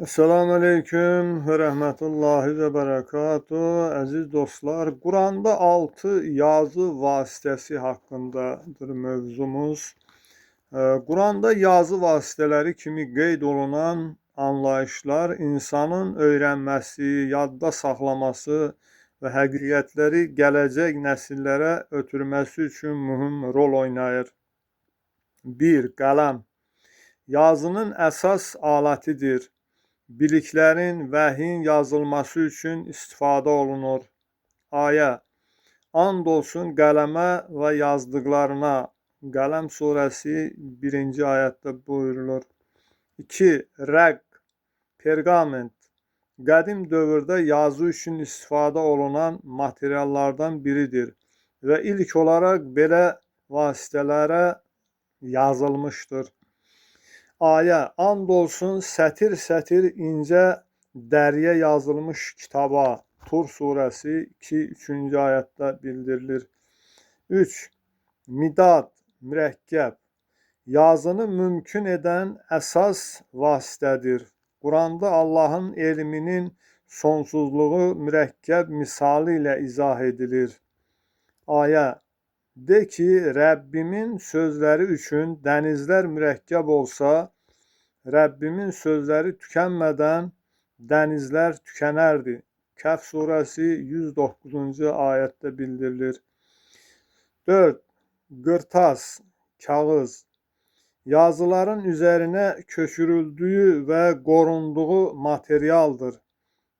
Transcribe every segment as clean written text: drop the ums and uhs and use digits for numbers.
Esselamu Aleyküm və Rəhmətullahi və Bərəkatuhu. Əziz dostlar, Quranda 6 yazı vasitəsi haqqındadır mövzumuz. Quranda yazı vasitələri kimi qeyd olunan anlayışlar insanın öyrənməsi, yadda saxlaması və həqiqətləri gələcək nəsillərə ötürməsi üçün mühüm rol oynayır. 1. Qələm. Yazının əsas alətidir. Biliklərin, vəhyin yazılması üçün istifadə olunur. Ayə. And olsun qələmə və yazdıqlarına. Qələm surəsi 1-ci ayətdə buyurulur. 2. Rəq, perqament. Qədim dövrdə yazı üçün istifadə olunan materiallardan biridir və ilk olaraq belə vasitələrə yazılmışdır. Ayə. And olsun sətir-sətir incə dəriyə yazılmış kitaba. Tur surəsi 2-3-cü ayətdə bildirilir. 3. Midad, mürəkkəb. Yazını mümkün edən əsas vasitədir. Quranda Allahın elminin sonsuzluğu mürəkkəb misalı ilə izah edilir. Ayə. De ki, Rəbbimin sözləri üçün dənizlər mürəkkəb olsa, Rəbbimin sözləri tükənmədən dənizlər tükənərdi. Kəhf surəsi 109-cu ayətdə bildirilir. 4. Qırtas, kağız. Yazıların üzərinə köçürüldüyü və qorunduğu materialdır.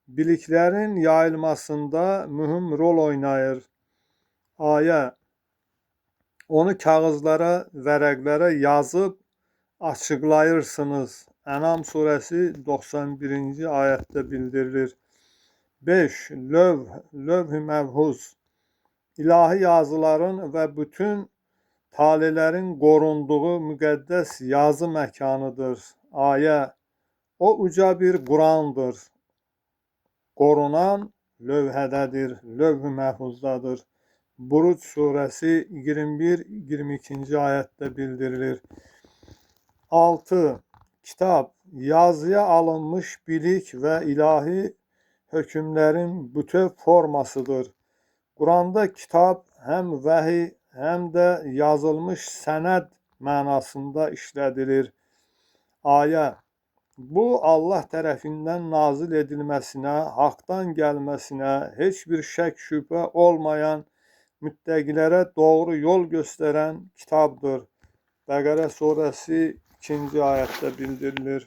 Biliklərin yayılmasında mühüm rol oynayır. Ayə. Onu kağızlara, vərəqlərə yazıb açıqlayırsınız. Ənam surəsi 91-ci ayətdə bildirilir. 5. Lövh, lövh-i məhfuz. İlahi yazıların və bütün talələrin qorunduğu müqəddəs yazı məkanıdır. Ayə. O uca bir Qurandır. Qorunan lövhədədir, lövh-ü məhfuzdadır. Buruc surəsi 21-22-ci ayətdə bildirilir. 6. Kitab, yazıya alınmış bilik və ilahi hökmlərin bütöv formasıdır. Quranda kitab həm vəhiy, həm də yazılmış sənəd mənasında işlədilir. Ayə. Bu, Allah tərəfindən nazil edilməsinə, haqdan gəlməsinə heç bir şək şübhə olmayan, müttəqilərə doğru yol göstərən kitabdır. Bəqərə surəsi 2-ci ayətdə bildirilir.